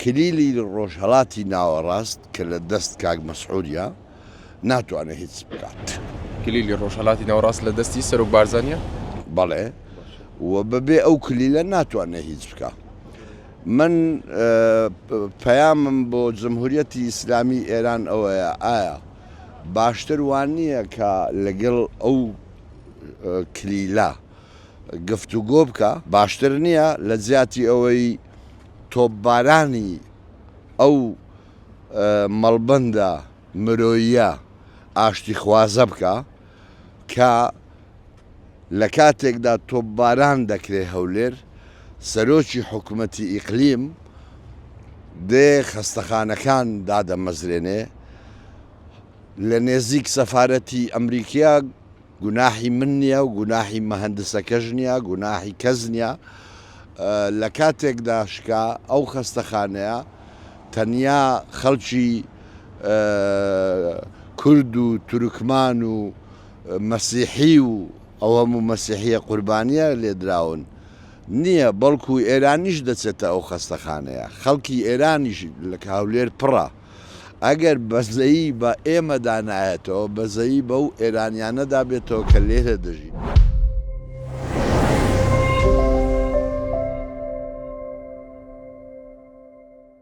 کلیلی ڕۆژهەڵاتی ناوەڕاست کە لە دەست کاک مەسعودە ناتوانێت هیچ بکات. کلیلی ڕۆژهەلاتی ناوەڕاست لە دەستی سەرۆک بارزانیە؟ بەڵێ و بەبێ ئەو کلیلە ناتوانێت هیچ بکا. من پەیامم بۆ جمهوریەتی ئیسلامی ئێران ئەوەیە ئایا باشتر وان نییە کە لەگەڵ ئەو کلیلە گفتوگۆ بکا؟ باشتر نییە لە جیاتی ئەوەی تۆپبارانی ئەو مەڵبەندە مرۆییە ئاشتیخوازە بکا کە لە کاتێکدا تۆپباران دەکرێ هەولێر، سەرۆکی حکومەتی ئیقلیم دێ خەستەخانەکان دادەمەزرێنێ، لە نێزیک سەفارەتی ئەمریکیا گوناحی من نیە و گوناحی مهندسەکەش نیە، گوناحی کەس نیە، لە کاتێکدا شکا ئەو خەستەخانەیە تەنیا خەڵکی کورد و تورکمان و مەسیحی و ئەو هەموو مەسیحیە قوربانیە لێدراون نیە، بەڵکو ئێرانیش دەچێتە ئەو خەستەخانەیە، خەڵکی ئێرانیش لە هەولێر پڕە. ئەگەر بەزەیی بە ئێمەدا نایەتەوە، بەزەیی بەو ئێرانیانەدا بێتەوە کە لێرە دەژین.